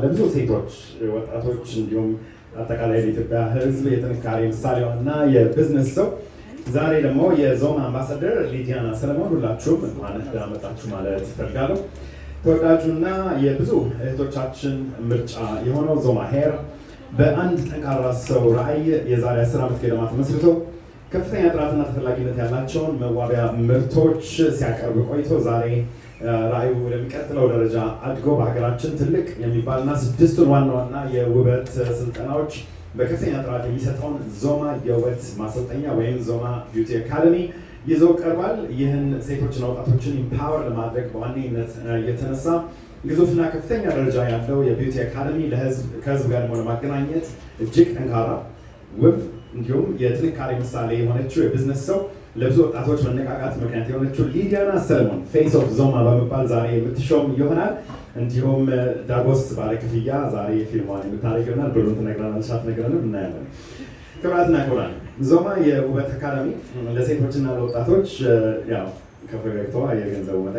ለብዙ ሴቶች፣ ወጣቶች እንዲሁም አጠቃላይ ለኢትዮጵያ ሕዝብ የጥንካሬ ምሳሌዋና የቢዝነስ ሰው፣ ዛሬ ደግሞ የዞማ አምባሳደር ሊዲያና ሰለሞን፣ ሁላችሁም እንኳን ደህና መጣችሁ ማለት እፈልጋለሁ። ተወዳጁና የብዙ እህቶቻችን ምርጫ የሆነው ዞማ ሄር በአንድ ጠንካራ ሰው ራዕይ የዛሬ 10 ዓመት ገደማ ተመስርቶ ከፍተኛ ጥራትና ተፈላጊነት ያላቸውን መዋቢያ ምርቶች ሲያቀርብ ቆይቶ ዛሬ ራዕዩ ወደሚቀጥለው ደረጃ አድጎ በሀገራችን ትልቅ የሚባልና ስድስቱን ዋና ዋና የውበት ስልጠናዎች በከፍተኛ ጥራት የሚሰጠውን ዞማ የውበት ማሰልጠኛ ወይም ዞማ Beauty Academy ይዞ ቀርቧል። ይህን ሴቶችና ወጣቶችን empower ለማድረግ በዋነኝነት የተነሳ ግዙፍና ከፍተኛ ደረጃ ያለው የ beauty academy ከህዝብ ጋር ደግሞ ለማገናኘት እጅግ ጠንካራ፣ ውብ እንዲሁም የጥንካሬ ምሳሌ የሆነችው የቢዝነስ ሰው፣ ለብዙ ወጣቶች መነቃቃት ምክንያት የሆነችው ሊዲያና ሰለሞን Face of ዞማ በመባል ዛሬ የምትሾም ይሆናል። እንዲሁም ዳጎስ ባለ ክፍያ ዛሬ ፊርማዋን የምታደርግ ይሆናል። ብሩን ትነግረናለች አትነግረንም? እናያለን። ክቡራትና ክቡራን፣ ዞማ የውበት አካዳሚ ለሴቶችና ለወጣቶች ያው ከፈገግታዋ የገንዘቡ መጠን